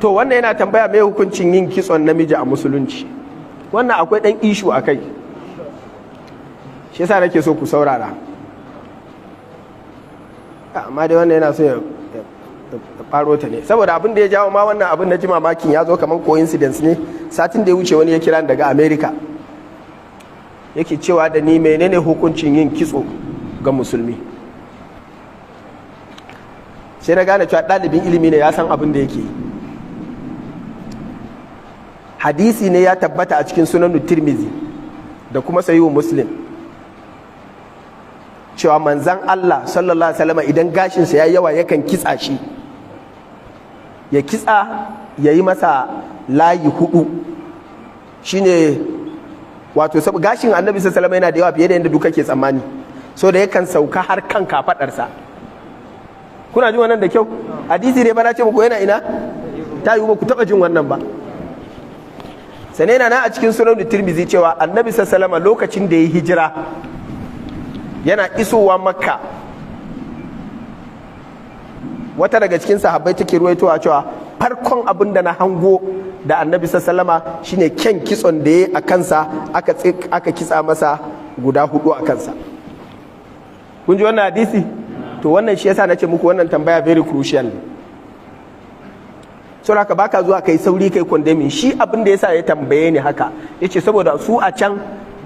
To wannan yana tambaya mai hukuncin yin kitson namiji a musulunci. Wannan akwai dan issue a kai, shi yasa nake so ku saurara. Amma dai wannan yana so ya faro ta ne saboda abin da ya jawo ma wannan abin na ji mamakin ya zo kamar coincidence ne. Satin da ya wuce wani ya kira daga America, yake cewa da ni menene hukuncin yin kitso ga musulmi. Sai na gane cewa ɗalibin ilimi ne, ya san abin da yake yi. Hadisi ne ya tabbata a cikin Sunan Tirmizi da kuma Sahihu Muslim cewa manzan Allah sallallahu alaihi wasallam idan gashinsa ya yawa yakan kitsa shi, ya kitsa ya yi masa layi hudu. Shine wato gashin Annabi sallallahu alaihi wasallam yana da yawa fiye da yadda duka ke tsammani, so da yakan sauka har kan kafadarsa. Kuna jin wannan da kyau? Hadisi ne ba na ce muku yana ina, ta yi ba ku taba jin wannan ba. Sannan yana nan a cikin Sunan Tirmizi cewa Annabi sallallahu alaihi lokacin da ya hijira yana isowa Makka, wata daga cikin sahabbai take ruwaitowa cewa farkon abin da na hango da Annabi sallama shine kyan kitson da ya a kansa, aka kitsa masa guda hudu a kansa. Kun ji wannan hadisi? To wannan shi yasa nace muku wannan tambaya very crucial ne. Saboda haka baka zuwa kai sauri kai condemning shi. Abin da yasa ya tambaye ni haka, yace saboda su a can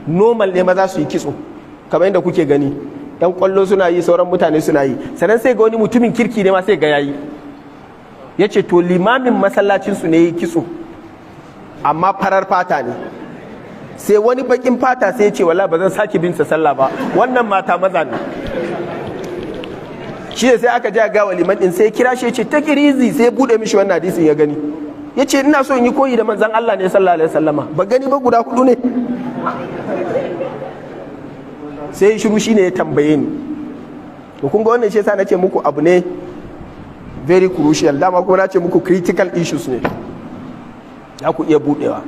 normal ne maza su yi kitso, kamar yadda kuke gani yan kwallo suna yi, sauran mutane suna yi. Sannan sai ga wani mutumin kirki ne ma sai ga yayi. Yace to limamin masallacin su ne yi kitso, amma farar fata ne. Sai wani bakin fata sai ya ce wallahi ba zan sake bin sa sallah ba, wannan mata maza ne. Shi ne sai aka ja ga liman din, sai kira shi ya ce ta kirizi, sai bude mishi wannan hadisin ya gani. Yace ina so in yi koyi da manzon Allah ne sallallahu alaihi wasallama, ba gani ba guda hudu ne. Sai shiru, shine ya tambaye ni. To kun ga wannan shi yasa nace muku abu ne very crucial. Dama kuma nace muku critical issues ne, za ku iya budewa.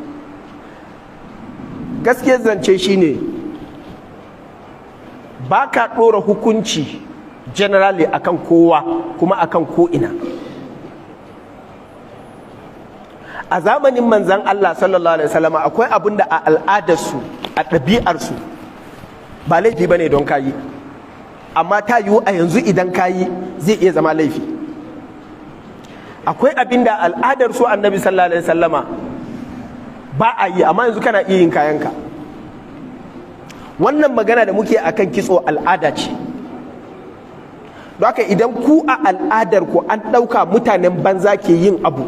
Gaskiyar zance shine ba ka ɗora hukunci generally akan kowa kuma akan ko'ina. A zamanin manzan Allah sallallahu alaihi wasallam akwai abin da a al'adarsu, a ɗabi'arsu ba laifi bane don kayi, amma ta yiwu a yanzu idan kayi zai iya zama laifi. Akwai abin da al'adarsu Annabi sallallahu alaihi wasallama ba a yi, amma yanzu kana iya yin kayanka. Wannan magana da muke akan kitso al'ada ce. Don haka idan ku a al'adar ku an ɗauka mutanen banza ke yin abu,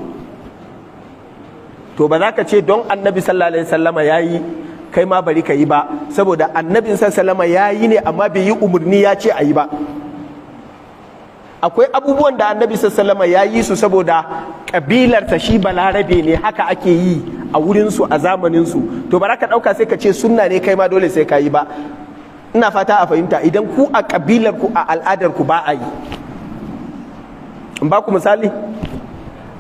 to ba za ka ce don Annabi sallallahu alaihi wasallama ya yi kai ma bari ka yi ba, saboda Annabin sallallahu alaihi wasallama ya yi ne amma bai yi umarni ya ce a yi ba. Akwai abubuwan da Annabi sallallahu alaihi wasallama ya yi su saboda kabilarsa, shi Balarabe ne, haka ake yi a wurinsu a zamaninsu. To ba za ka ɗauka sai ka ce sunna ne kai ma dole sai ka yi ba. Ina fata a fahimta. Idan ku a kabilar ku, a al'adar ku ba a yi. In ba ku misali,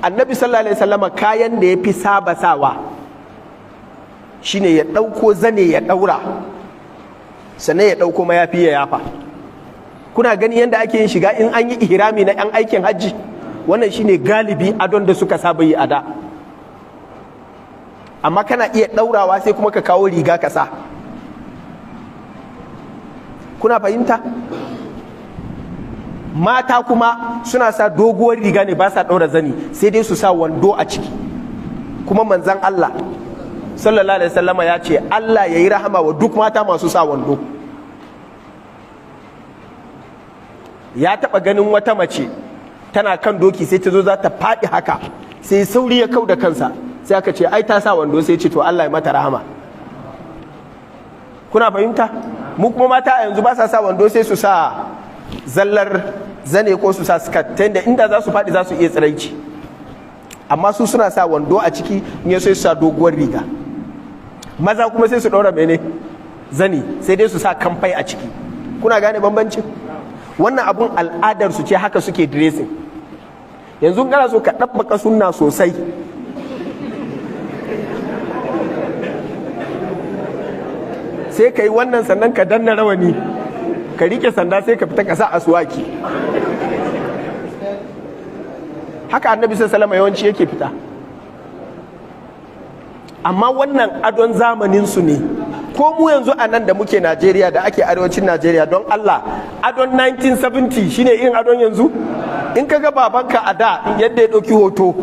Annabi sallallahu alaihi wasallama kayan da ya fi saba sawa shine ya ɗauko zane ya ɗaura, sannan ya ɗauko mayafi ya yafa. Kuna gani yadda ake yin shiga in an yi ihrami na 'yan aikin hajji? Wannan shine galibi adon da suka saba yi a da. Amma kana iya ɗaurawa sai kuma ka kawo riga ka sa. Kuna fahimta? Mata kuma suna sa doguwar riga ne, ba sa ɗaura zani, sai dai su sa wando a ciki. Kuma manzan Allah sallallahu alaihi wasallama ya ce Allah ya yi rahama wa duk mata masu sa wando. Ya taɓa ganin wata mace tana kan doki, sai ta zo za ta faɗi haka, sai sauri ya kau da kansa, sai aka ce ai ta sa wando, sai ce to Allah ya mata rahama. Kuna fahimta? Mu kuma mata a yanzu ba sa sa wando, sai su sa zallar zane ko su sa skirt, ta yadda inda za su faɗi za su iya tsiraici. Amma su suna sa wando a ciki, in ya sai su sa doguwar riga. Maza kuma sai su ɗaura mene zani, sai dai su sa kamfai a ciki. Kuna gane bambancin? Wannan abun al'adar su ce, haka suke dressing. Yanzu kana so ka ɗabbaka sunna sosai, sai ka yi wannan, sannan ka danna rawani, ka rike sanda, sai ka fita ka sa asuwaki. Haka Annabi sallallahu alaihi wasallam yawanci yake fita. Amma wannan adon zamanin su ne. Ko mu yanzu a nan da muke Najeriya, da ake arewacin Najeriya, don Allah, adon 1970 shine irin adon yanzu? In ka ga babanka a da yadda ya ɗauki hoto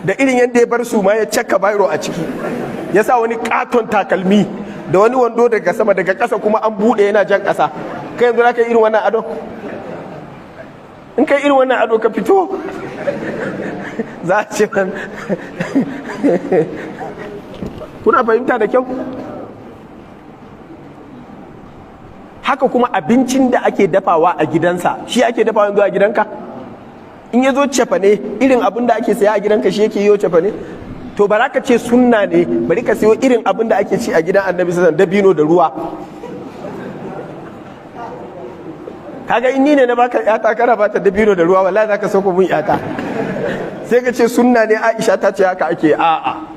da irin yadda ya bar su ma, ya caka biro a ciki, ya sa wani katon takalmi da wani wando daga sama, daga ƙasa kuma an buɗe yana jan ƙasa, kai yanzu za ka yi irin wannan adon? In kai irin wannan ado ka fito, za a ce. Kuna fahimta da kyau? Haka kuma abincin da ake dafawa a gidansa, shi ake dafawa yanzu a gidanka? In ya zo cefane, irin abin da ake saya a gidanka shi yake yi cefane? To ba za ka ce sunna ne, bari ka sayo irin abin da ake ci a gidan Annabi sallallahu, dabino da ruwa. Kaga in ni ne na baka yata, kana bata dabino da ruwa, wallahi zaka sauko mun yata, sai ka ce sunna ne, Aisha ta ce haka ake. A'a.